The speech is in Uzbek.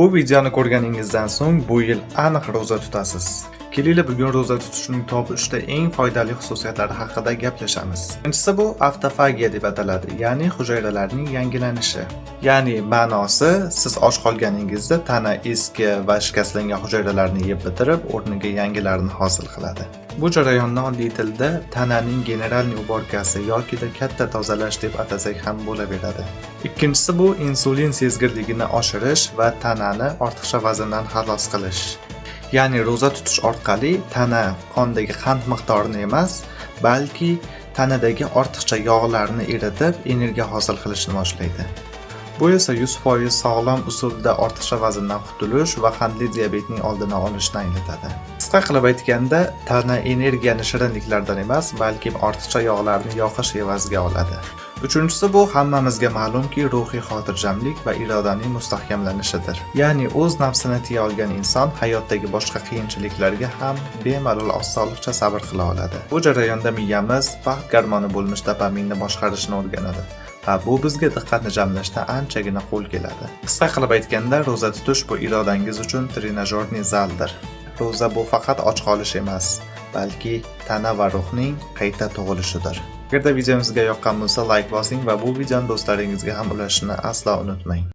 Bu videoni ko'rganingizdan so'ng bu yil aniq ro'za tutasiz. Kelinglar, bugun ro'za tutishning top 3 ta eng foydali xususiyatlari haqida gaplashamiz. Birinchisi bu avtofagiya deb ataladi, ya'ni hujayralarning yangilanishi. Ya'ni ma'nosi, siz och qolganingizda tana eski va shikastlangan hujayralarni yeb bitirib, o'rniga yangilarini hosil qiladi. Bu jarayonni oddiy tilda tananing генеральный уборка si yokida katta tozalash deb atasak ham bo'laveradi. Ikkinchisi bu insulin sezgirligini oshirish va tanani ortiqcha vazndan xalos qilish. Ya'ni ro'za tutish orqali tana qondagi qand miqdorini emas, balki tanadagi ortiqcha yog'larni eritib, energiya hosil qilishni boshlaydi. Bu esa 100% sog'lom usulda ortiqcha vazndan qutulish va qandli diabetning oldini olishni anglatadi. Qisqa qilib aytganda, tana energiyani shirinliklardan emas, balki ortiqcha yog'larni yoqish evaziga oladi. Uchinchisi bu hammamizga ma'lumki, ruhiy xotirjamlik va irodaning mustahkamlanishidir. Ya'ni o'z nafsini tiya olgan inson hayotdagi boshqa qiyinchiliklarga ham bemalol osonlikcha sabr qila oladi. Bu jarayonda miyamiz baxt gormoni bo'lmish dopaminni boshqarishni o'rganadi va bu bizga diqqatni jamlashda anchagina qo'l keladi. Qisqa qilib aytganda, ro'za tutish bu irodangiz uchun тренажёрный zaldir. Ro'za bu faqat och qolish emas, balki tana va ruhning qayta tug'ilishidir. Agarda videom sizga yoqqan bo'lsa, layk bosing va bu videoni do'stlaringizga ham ulashishni aslo unutmang.